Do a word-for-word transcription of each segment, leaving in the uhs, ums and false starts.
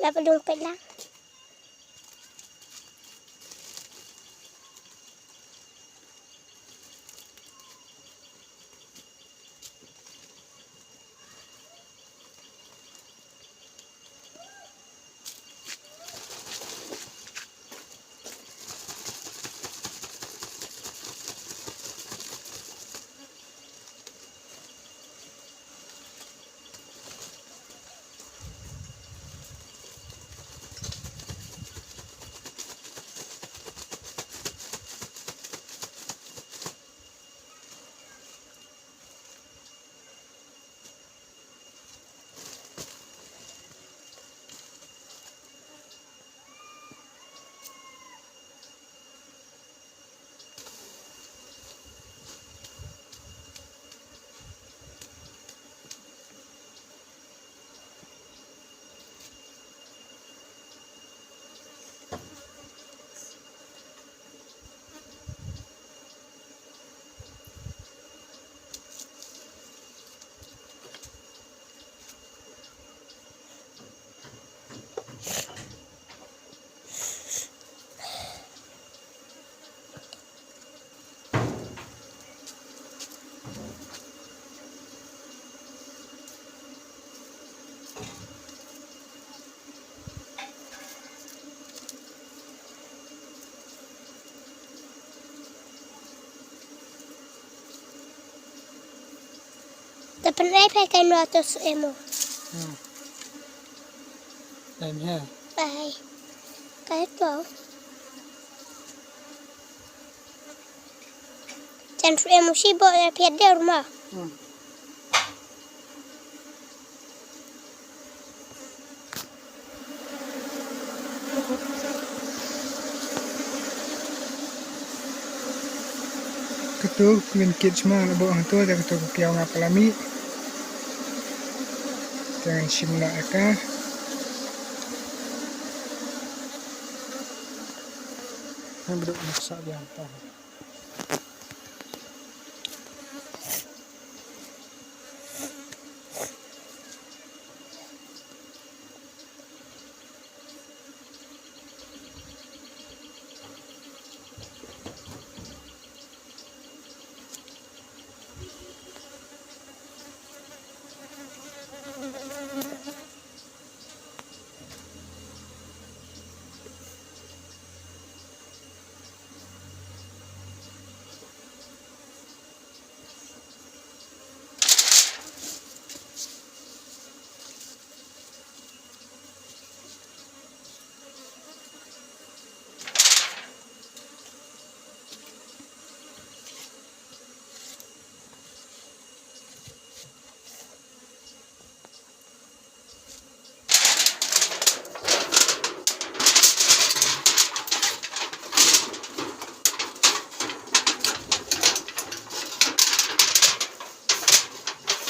Apa dong pet lang? Te pynai phe kai no to su emo. Hmm. Em he. Ai. Kai to. Chan su emo si bo ya phe der ma. Hmm. Katu kwin kit sma na bo hangtu da katu ku piaw nga palami. Jangan simula aka. Yang beduk nak sak dia hantar.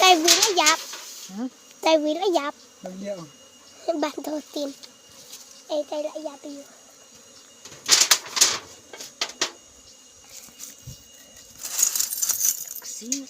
Tay wi la yap. Hmm? Tay wi la yap. Ban do tin. Ei, tay la yap yu. Ksi.